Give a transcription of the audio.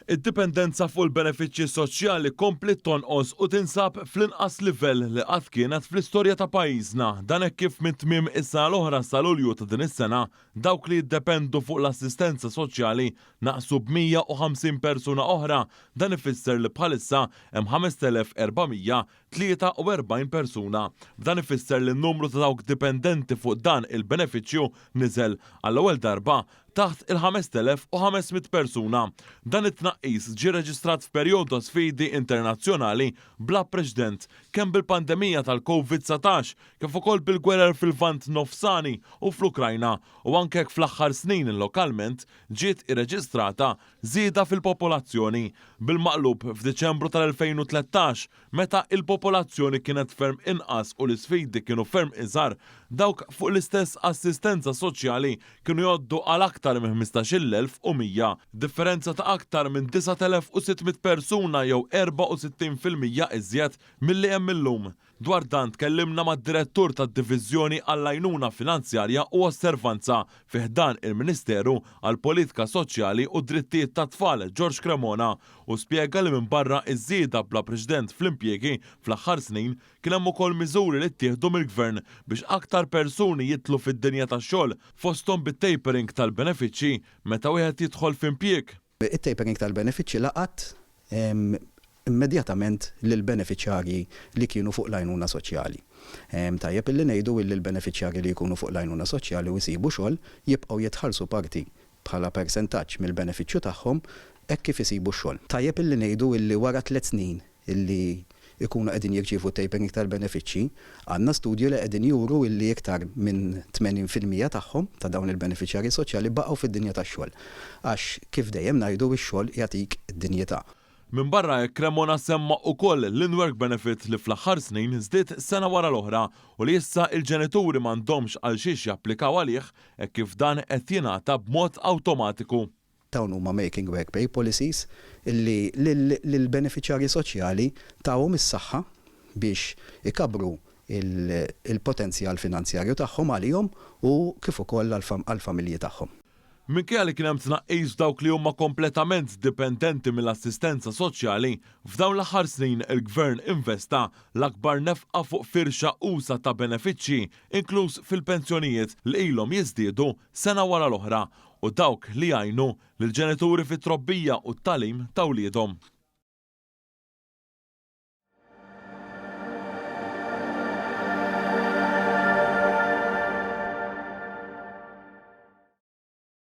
Id-dipendenza fuq il-benefiċċji soċjali kompliet tonqos u tinsab fl-inqas livell li qatt kienet fl-istorja ta' pajjiżna. Dan hekk kif minn tmiem is-sena l-oħra sa Lulju ta' din is-sena, dawk li jiddependu fuq l-assistenza soċjali naqsu b'150 persuna oħra. Dan ifisser li bħalissa hemm 5,443 persuna. B'dan ifisser li n-numru ta' dawk dipendenti fuq dan il-benefiċċju niżel għall-ewwel darba taħt il-5,500 persuna. Dan it-tnaqqis ġie reġistrat f'perjodu ta' sfidi internazzjonali bla preċedent, kemm bil-pandemija tal-Covid-19 kif ukoll bil-gwerer fil-Lvant Nofsani u fl-Ukrajna u anke jekk fl-aħħar snin lokalment ġiet irreġistrata żieda fil-popolazzjoni. Bil-maqlub, f'Diċembru tal-2013, meta il-popolazzjoni kienet ferm inqas u l-isfidi kienu ferm iżgħar, dawk fuq l-istess assistenza soċjali kienu jgħoddu għal aktar minn 15,100, differenza ta' aktar minn 9,600 persuna jew 64% iżjed milli hemm illum. Dwar dan tkellimna mad-Direttur tad-Diviżjoni għall-Għajnuna Finanzjarja u Osservanza fi ħdan il-Ministeru għall-Politika Soċjali u d-Drittijiet tat-Tfal George Cremona u spjega li minbarra ż-żieda bla preċedent fl-impjiegi fl-aħħar snin kien hemm ukoll miżuri li ttieħdu mill-Gvern biex aktar persuni jidħlu fid-dinja tax-xogħol fosthom bit-tapering tal-benefiċċji meta wieħed jidħol f'impjieg. It-tapering tal-benefiċċji laqat immedjatament lill-benefiċjarji li kienu fuq l-għajnuna soċjali. Tajjeb illi ngħidu illi l-benefiċjarji li jkunu fuq l-għajnuna soċjali u jsibu xogħol jibqgħu jitħallsu parti bħala persentaġġ mill-benefiċċju tagħhom hekk kif isibu x-xogħol. Tajjeb illi ngħidu illi wara tlett snin illi jkunu qegħdin jirċievu t-tapering tal-benefiċċji, għandna studji li qegħdin juru illi iktar minn 80% tagħhom, ta' dawn il-benefiċjarji soċjali baqgħu fid-dinja tax-xogħol. Għax kif dejjem ngħidu x-xogħol jagħtik id-dinjità. Minbarra hekk Cremona semma ukoll l-in-work benefit li fl-aħħar snin żdied sena wara l-oħra u li issa il-ġenituri m'għandhomx għal xiex japplikaw għalih hekk kif dan qed jingħata b'mod awtomatiku. Dawn huma making work pay policies illi lill-benefiċjarji soċjali tawhom is-saħħa biex ikabbru l-potenzjal finanzjarju tagħhom għalihom u kif ukoll għall-familji tagħhom. Minkejja li kien hemm tnaqqis f'dawk li huma kompletament dipendenti mill-assistenza soċjali, f'dawn l-aħħar snin il-Gvern investa l-akbar nefqa fuq firxa usa' ta' benefiċċji, inkluż fil-pensjonijiet li ilhom jiżdiedu sena wara l-oħra u dawk li jgħinu lill-ġenituri fit-trobbija u t-tagħlim ta' wliedhom.